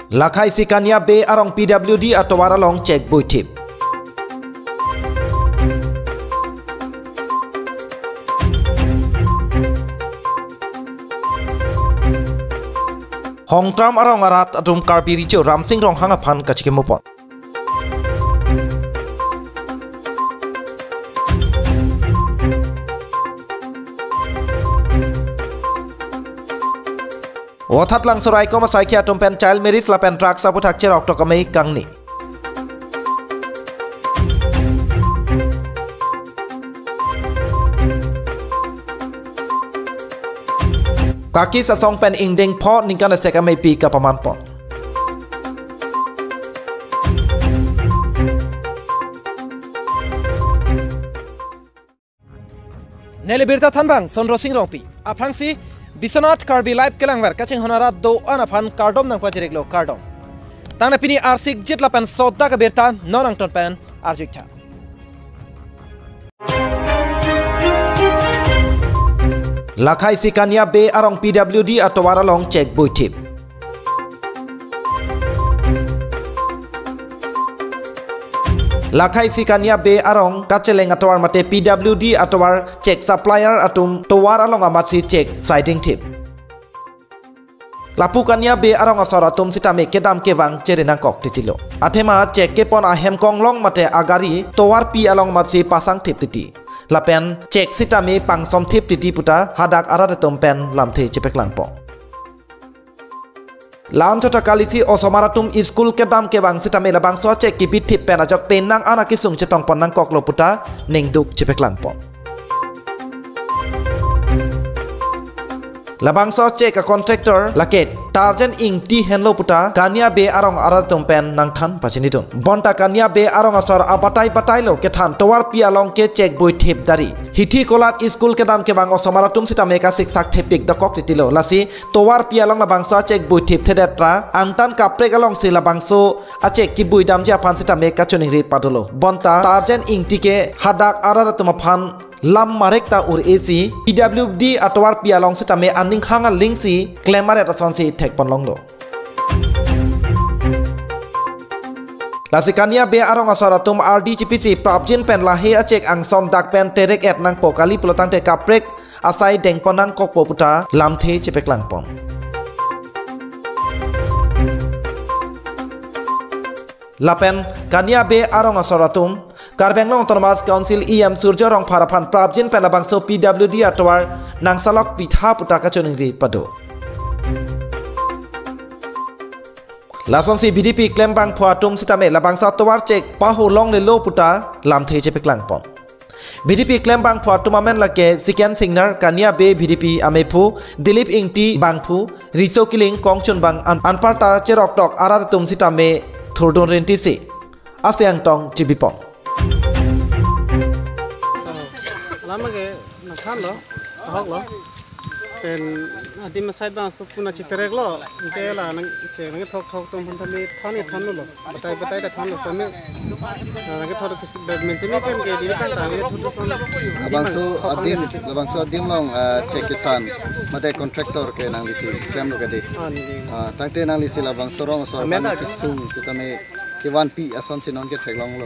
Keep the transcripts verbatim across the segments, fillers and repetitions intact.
Lakhai si Kania Bey arong P W D atovar along chek buithip. Hongtram arong arat atum Karbi Recho Ramsing Ronghang aphan kachikimo pon. Vothatlangso raikom asaikhi atum pen child marriage lapen drugs aphuthak cheroktok amei kangni. Kaki asong pen ingdeng pho ningkan asek ameipi kapaman pon. Neli birta thanbang Sondro Sing Rongpi. Aphrangsi Biswanath Karbi Live kelangver kachinghon arat do-an aphan kardom nangpajiriklo, kardom. Tangte pini arsik jit lapen sodak abirta non angton pen arjuiktha. Lakhai si Kania Bey arong P W D atovar along chek buithip. Lakhai si Kania Bey arong kacheleng atovar mate P W D atovar chek supplier atum tovar along amatsi chek siding thip. Lapu Kania Bey arong asor atum sitame kedam kevang cheri nangkok titilo. Athema chek kepon ahem konglong mate agari tovarpi along amatsi pasang thip titi. Lapen chek sitame pangsom thip titi puta hadak arat atum pen lamthe chepeklang pon. La-anchot ta kalisi osomar atum school kedam kevang sitame labangso achek kebithip pen ajok penang an akesung chetong pon nangkoklo puta ningduk chepeklang pon. Labangso achek a-contractor lake Tarjan Ingti henlo puta Kania Bey arong arat atum pen nangthan pachinidun. Bonta Kania Bey arong asor abatai batailo kethan tovarpi along ke chek buithip dari. Hithi kolat school kedam kevang osomar atum sitame kasiksak thepik dokok titilo. Lasi tovarpi along labangso achek buithipthedet ra angtan kaprek alongsi labangso achek kebuidamji aphan sitame kachiningri padolo. Bonta Tarjan Ingti ke hadak arat atum aphan lam marek ta ur-esi P W D atovarpi along sitame aning hang alingsi klem aret asonsi thekpon longlo. Lasi Kania Bey arong asor atum ardi chipisi prapjin pen lahei achek angsom dak pen terek et nangpo kali pulotangte kaprek asai dengpon nangkokpo puta lamthe chepeklang pon. Lapen Kania Bey arong asor atum Karbi Anglong Autonomous Council E M Surjya Rongphar aphan prapjin pen labangso P W D atovar nangsalok pitha puta kachiningri pado. Lasonsi V D P klembangphu atum sitame labangso atovar chek paho longlelo puta lamthe chepeklang pon. V D P klembangphu atum amen lake Siken Singnar, Kania Bey V D P amephu, Dilip Ingti bangphu, Riso Kiling kongchunbang an, anparta cheroktok arat atum sitame thurdun rintisi asiang tong chibipon. Lama ke nangthanlo, ahoklo. Pen adim asai bang so puna chitereklo. Inte la nang che nangkethok thok atum aphan tame than ni thanlo. Batai batai ta thanlo same. Nangkethok kis badminton ni pen ke diri kan tame thothu son. Labangso adim, labangso adim along, ah, chek kesan mate contractor ke nanglisi klemlo kade. Ah, ni. Ah, tangte nanglisi labangso rong asor amen aphan ta kesung sitame kevanpi asonsi non ke theklonglo.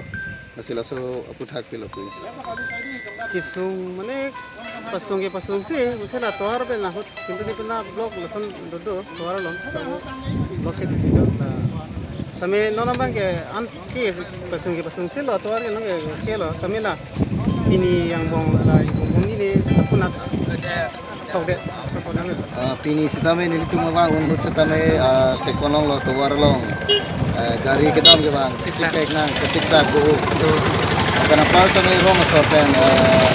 Lasi laso aphuthak pilo pu. Kesung mane pasung ke pasungsi, mungkin atovar pen ahut, pintu ni puna block lason dodo, tovar along, sabo block si dido. Tame non abang ke an ke pasung ke pasungsilo, atovar ke non ke kelo, tame la pini angbong la angbong ni ne apunat thokde, so konang. Ah, pini sitame nelitum abang un ahut sitame, ah, thekpon longlo tovar along. Eh, gari kedam kevang, siksak. Siksak nang, kesiksak do. Do. Akan apa same rong asor pen, eh,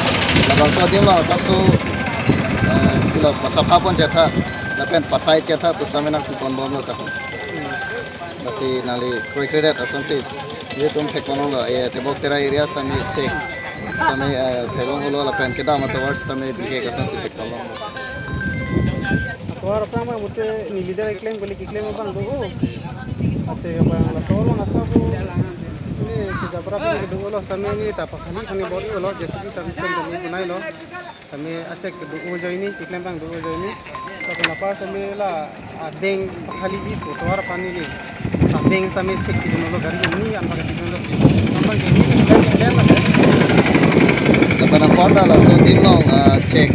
labangso adim along asapso, eh, pilo pasapha pon chetha, lapen pasai chetha, pu same nangpipon bomlo ta. Lasi nangli kroikredet asonsi, nelitum thekpon longlo, eh, tebok terai area sitame chek, sitame, eh, theklonglo lapen kedam atovar sitame bihek asonsi thekpon longlo. Atovar aphrang abang mute neli dere keklem kali keklem abang do. Ache abang la tolong asap. Ni ke jabra pini kedo lo sitame ni ta pakhali aphan ni bor-ilo, J C B ta keklem kali bunailo. Tame achek kedo ajoine, keklem abang do ajoine. Ta kenapa sitame la adeng pakhaliji pu tovar aphan ni. Bank tame check kidun lo, gari ni an pakai kidun lo. Nampak ini kan, kan, kan, kan. Lapen apot ta laso adim along, ah, check.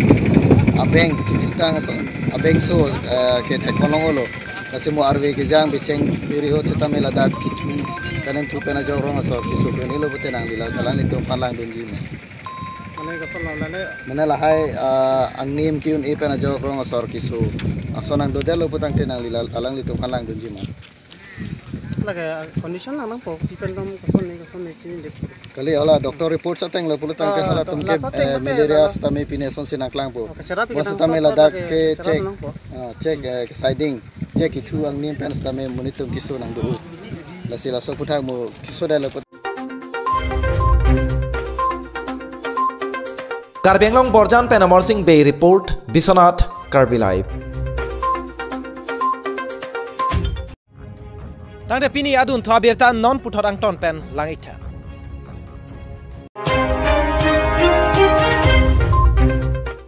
Ah, bank kithutang ason, ah, bank so, ah, kethek ponlong-olo. Lasi mo arve kejang bicheng biri ho setame ladak kithu, kanem thu pen ajok rong asor keso ke-un-elo pute nangli la, alanglitum aphan langdunji ma? Mane kason lo lale. Mane lahai, ah, angnim ke-un-e pen ajok rong asor keso ason nangdodetlo pu tangte nangli la, alanglitum aphan langdunji ma? Lake, ah, condition lang nangpo, pi pen dam kason ni, kason ni, kini dek. Kali hala doctor report seteng lo pulo tangte, ah, halatum ke, laso ateng eh, pute malaria la setame pine asonsi nangklangpo. Oh, kacharap. Bo ikan setame angkot ladak lake ke kacharap check nangpo. Ah, check, eh, siding, check kithu angnim pen setame monit atum keso nangdo. Lasi laso aphuthak mo kesodetlo pu. Karbi Anglong Borjan pen Amar Sing Bey report, Biswanath, Karbi Live. Tangte pini adunthu abirta non puthot angton pen lang-iktha.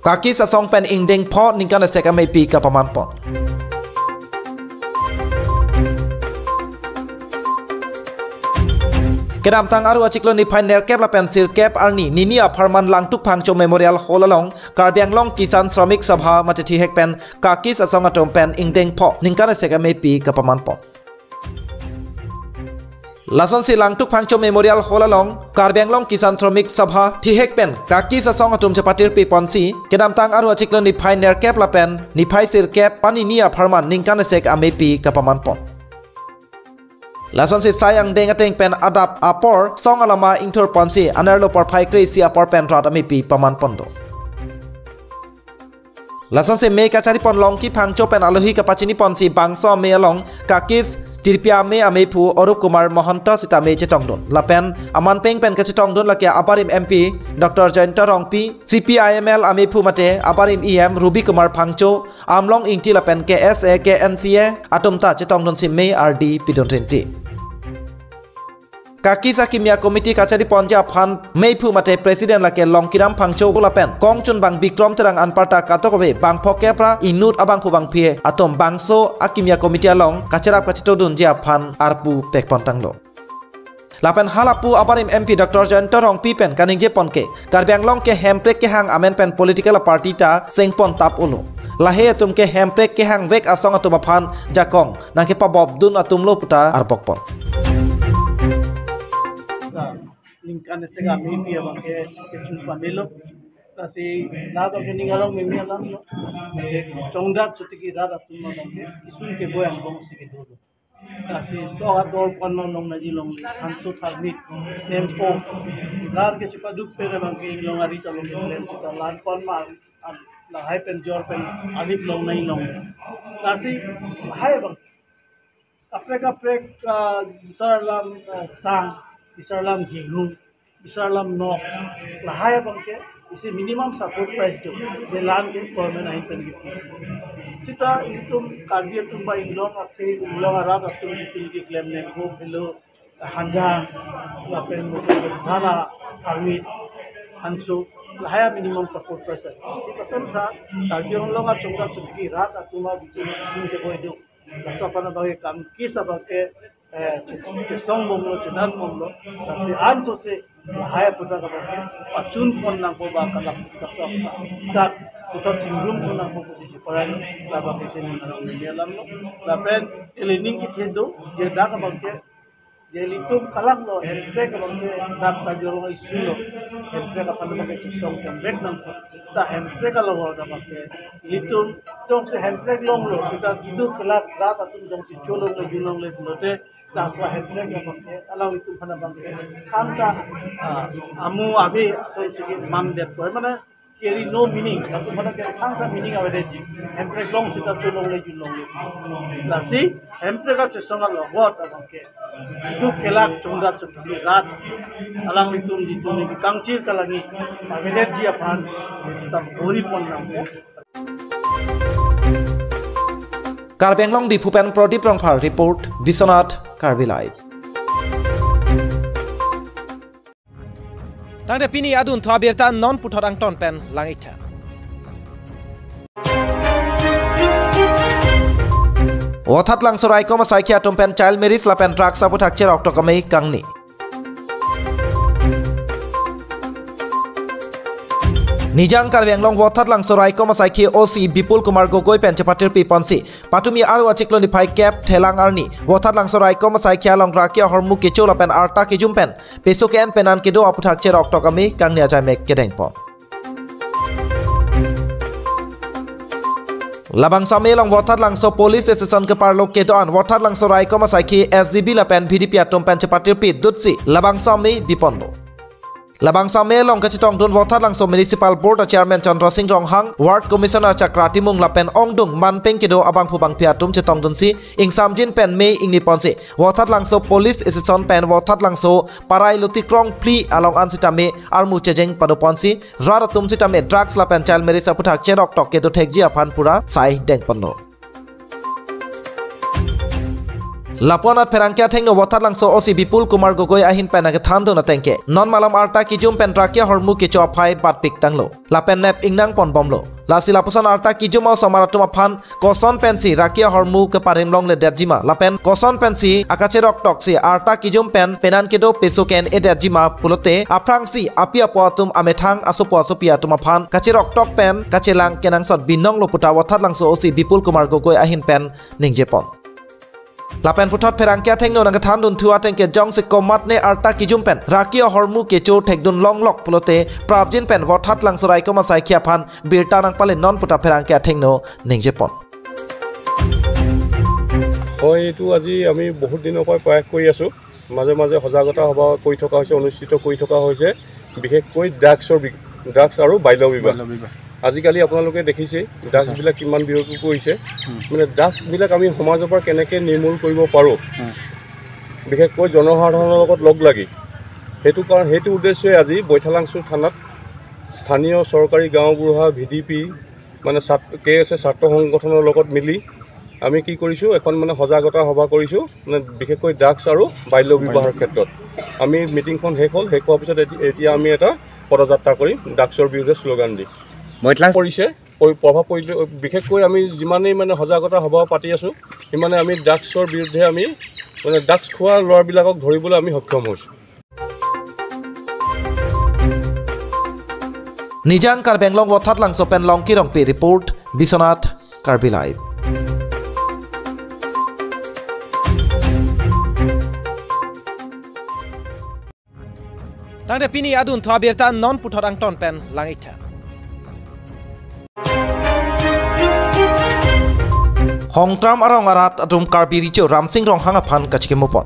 Kakis asong pen ingdeng pho ningkan esek amepi kapaman pon. Kedamtang Aru achiklo niphai nerkep lapen sirkep arni nini apharman Langtuk Phangcho Memorial Hall along Karbi Anglong Kisan Shramik Sabha mate thihek pen Kakis asong atum pen ingdeng pho ningkan esek amepi kapaman pon. Lasonsi Langtuk Phangcho Memorial Hall along Karbi Anglong Kisan Shramik Sabha thihek pen Kakis asong atum chepatirpi ponsi kedamtang Aru achiklo niphai nerkep lapen niphai sirkep pen nini apharman ningkan esek amepi kapaman pon. Lasonsi sai angdeng ateng pen adap apor song alama ingthur ponsi anerlo porphai kre-isi apor pen rat amepi paman pon do. Lasonsi me kachari pon Longki Phangcho pen alohi kapachini ponsi bangso ame along Kakis tirpi ame amephu Arup Kumar Mahanta sitame chetongdun. Lapen aman peng pen kachetongdun lake abarim M P Doctor Jayanta Rongpi, C P I M L amephu mate abarim E M Ruby Kumar Phangcho, Amlong Ingti lapen K S A, K N C A atum ta chetongdunsi me ardi pidun rinti. Kakis akimia committee kachari ponji aphan mephu mate president lake Longkiram Phangcho lapen kongchunbang Bikrom Terang anparta kadokave bang phokep ra inut abangphu bangphi atum bangso akimia committee along kacherap kachetongdunji aphan arpu pek pon tanglo. Lapen halapu abarim M P Doctor Jayanta Rongpi pen kaningje pon ke Karbi Anglong ke Hemprek kehang amen pen political party ta seng pon tap ulo. Lahei atum ke Hemprek kehang vek asong atum aphan jakong nangkepabopdun atumlo puta arbok pon. Sa, ningkan esek amepi abang ke kechung pamelo. Lasi la abang ke ning arong meme alamlo. Chongdat sotiki rat atum abang ke kisung keboi angbong si kedo. Lasi so ador pon long nangji longle, hanso tharmit, nempo. Lar ke chepaduk pen abang ke inglong ari ta long ke plan sita lan pon ma, an, lahai pen jor pen alip long nai long. Lasi lahai abang kaprek kaprek, ah, bisar alam, ah, sang, bisar alam gehung, bisar alam nok, lahai abang ke isi minimum support price do, je lan ke government ahin pen kipi. Sita itum Karbi atum ba inglong akhei, inglong arat atum itum keklem nengho phelo hanjang, lapen motor dhala, tharmit, hanso, lahai minimum support price. Sita samtha Karbi Anglong achongdat sotiki rat atum abitum itum keboi do. Laso aphan abang ke kam kis abang ke, eh, che-, chesong bomlo, chedan bomlo. Lasi ansose lahai aputhak abang ke pachun pon nangpo ba kalap kasok tak puthot chingrum pon nangpo pusi cheparai lo. La abang ke sini manang nini alamlo. Lapen ili ning kethe do, je dak abang ke je ilitum kalang lo, Hemprek abang ke dak ta jorong issue lo. Hemprek aphan abang ke chesong kemvek nangpo. Ta Hemprek along abang ke ilitum jongsi Hemprek longlo, sita keduk kelak rat atum jongsi cholongle junlongle pulote, ta so Hemprek abang ke alanglitum aphan abang ke tangka, ah, amu ave asonsi ke mandetpo. Mane carry no meaning. Latum aphan ke tangka meaning avedetji. Hemprek long sita cholongle junlongle. Lasi Hemprek achesong alogot abang ke keduk kelak chongdat sotiki rat alanglitum jitu ni kangchir kalangi avedetji aphan ta bori pon nangpo. Karbi Anglong Diphu pen Pradip Rongphar report, Biswanath, Karbi Live. Tangte pini adunthu abirta non puthot angton pen lang-iktha. Vothatlangso raikom asaikhi atum pen child marriage lapen drugs aputhak cheroktok amei kangni. Nijang Karbi Anglong Vothatlangso raikom asaikhi O C Bipul Kumar Gogoi pen chepatirpi ponsi patumi aro achiklo niphai kep Thelang arni Vothatlangso raikom asaikhi along raki ahormu kecho lapen arta kejum pen peso ke-en penan kedo aputhak cheroktok amei kangni ajaimek kedengpon. Labangso amei along Vothatlangso police station keparlo kedo-an Vothatlangso raikom asaikhi S G B lapen V D P atum pen chepatirpi dutsi labangso amei biponlo. Labangso amei along kachetongdun Vothatlangso Municipal Board a Chairman Chandra Singh Ronghang, Ward Commissioner Chakra Timung lapen ongdung manpeng kedo abangphu bangphi atum chetongdunsi ingsamjin pen mei ingni ponsi Vothatlangso police station pen Vothatlangso parai luti krong phli along an sitame armu chejeng pado ponsi rat atum sitame drugs lapen child marriage aputhak cheroktok kedo thekji aphan pura sai dengponlo. Lapu-anat pherangke athengno Vothatlangso O C Bipul Kumar Gogoi ahin pen nangkethandun atengke non malom arta kejum pen raki ahormu kecho aphai batpik tanglo. Lapen nep ingnang ponbomlo. Lasi lapuson arta kejum a-osomar atum aphan koson pensi raki ahormu keparim longledetjima lapen koson pensi akacheroktoksi arta kejum pen penan kedo peso ke-en-edetjima pulote aphrangsi api apo atum amethang asopo asopi atum aphan kacheroktok pen kachelang kenangsot binonglo puta Vothatlangso O C Bipul Kumar Gogoi ahin pen ningjepon. Lapen puthot pherangke athengno nangkethandunthu atengke jongsi komatne arta kejum pen raki ahormu kecho thekdun longlok pulote prapjin pen Vothatlangso raikom asaikhi aphan birta nangpalenon puta pherangke athengno ningjepon. হয়, এইটো আজি আমি বহুত দিনৰ পৰা প্ৰয়াস কৰি আছোঁ। মাজে মাজে সজাগতা সভা কৰি থকা হৈছে, অনুষ্ঠিত কৰি থকা হৈছে, বিশেষকৈ ড্ৰাগছৰ বি- ড্ৰাগছ আৰু বাল্য বিবাহ। বাল্য বিবাহ। আজিকালি আপোনালোকে দেখিছেই ড্ৰাগছবিলাক কিমান বিয়পি পৰিছে। উম। মানে ড্ৰাগছবিলাক আমি সমাজৰ পৰা কেনেকৈ নিৰ্মূল কৰিব পাৰোঁ, উম। বিশেষকৈ জনসাধাৰণৰ লগত লগ লাগি, সেইটো কাৰণ, সেইটো উদ্দেশ্যে আজি বৈঠালাংচু থানাত স্থানীয় চৰকাৰী গাঁওবুঢ়া, ভি ডি পি, মানে ছাত- কে এছ এ ছাত্ৰ সংগঠনৰ লগত মিলি আমি কি কৰিছোঁ, এখন মানে সজাগতা সভা কৰিছোঁ, মানে বিশেষকৈ ড্ৰাগছ আৰু বাল্য বিবাহৰ ক্ষেত্ৰত। আমি মিটিংখন শেষ হ'ল, শেষ হোৱাৰ পিছত এতি- এতিয়া আমি এটা পদযাত্ৰা কৰিম ড্ৰাগছৰ বিৰুদ্ধে শ্লোগান দি। বৈঠালাং- কৰিছে, পৰি- প্ৰভাৱ পৰি, বিশেষকৈ আমি যিমানেই মানে সজাগতা সভা পাতি আছোঁ, সিমানে আমি ড্ৰাগছৰ বিৰুদ্ধে আমি মানে ড্ৰাগছ খোৱা ল'ৰাবিলাকক ধৰিবলৈ আমি সক্ষম হৈছোঁ। Nijang Karbi Anglong Vothatlangso pen Longki Rongpi report, Biswanath Karbi Live. Tangte pini adunthu abirta non puthot angton pen lang-iktha. Hongtram arong arat atum Karbi Recho Ramsing Ronghang aphan kachikimupon.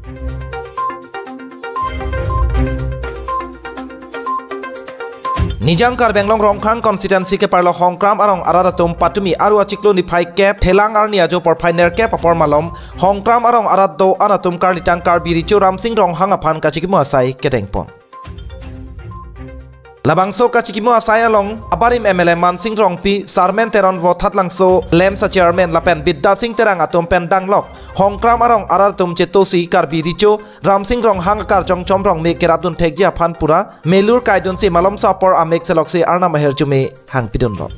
Nijang Karbi Anglong Rongkhang constituency keparlo Hongtram arong arat atum patumi aro achiklo niphai kep Thelang arni ajo porphai nerkep apor malom Hongtram arong arat do-an atum karlitang Karbi Recho Ramsing Ronghang aphan kachikimu asai kedengpon. Labangso kachikimu asai along abarim M L A Mansing Rongpi, Sarmen Teron Vothatlangso LAMPS a chairman lapen Bidya Sing Terang atum pen danglok Hongtram arong arat atum chetosi Karbi Recho Ramsing Ronghang akarjong Chomrong me kerapdun thekji aphan pura melur kaidunsi malomso apor amek seloksi Arnam ahirjume hangpidunlo.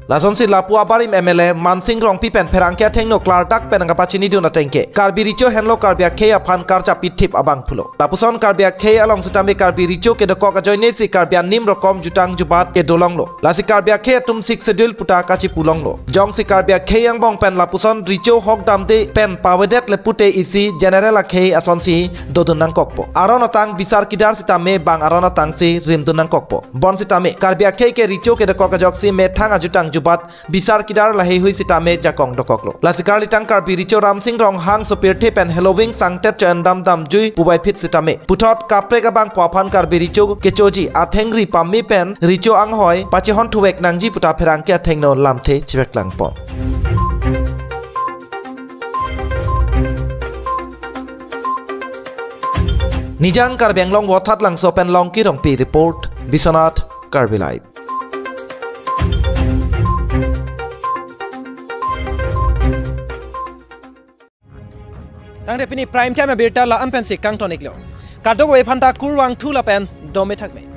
Lasonsi lapu abarim M L A Mansing Rongpi pen pherangke athengno klardak pen kapachinidun atengke Karbi Recho henlo Karbi akhei aphan karjap pithip abang pulo. Lapuson Karbi akhei along sitame Karbi Recho kedokok ajoinesi Karbi anim rokom jutang jubat kedolonglo. Lasi Karbi akhei atum Sixth Schedule puta kachipulonglo. Jongsi Karbi akhei angbong pen lapuson Recho hok damde pen pavedet le pute isi general akhei asonsi dodun nangkokpo. Aron atang bisar kidar sitame bang aron atangsi rimdun nangkokpo. Bonsitame Karbi akhei ke Recho kedokok ajoksi methang ajutang jubat bisar kidar laheihui sitame jakong dokoklo. Lasi karlitang Karbi Recho Ramsing Ronghang sopirthe pen heloving sangtet cho-en dam damjui pubai phit sitame puthot kaprek abangpo aphan Karbi Recho kechoji athengri pame pen Recho anghoi pachehon thuvek nangji puta pherangke athengno lamthe chiveklangpon. Nijang Karbi Anglong Vothatlangso pen Longki Rongpi report, Biswanath Karbi Live. Tangte pini prime time abirta la-an pensi kangton-iklo. Kadokave aphanta kurvangthu lapen dome thakme.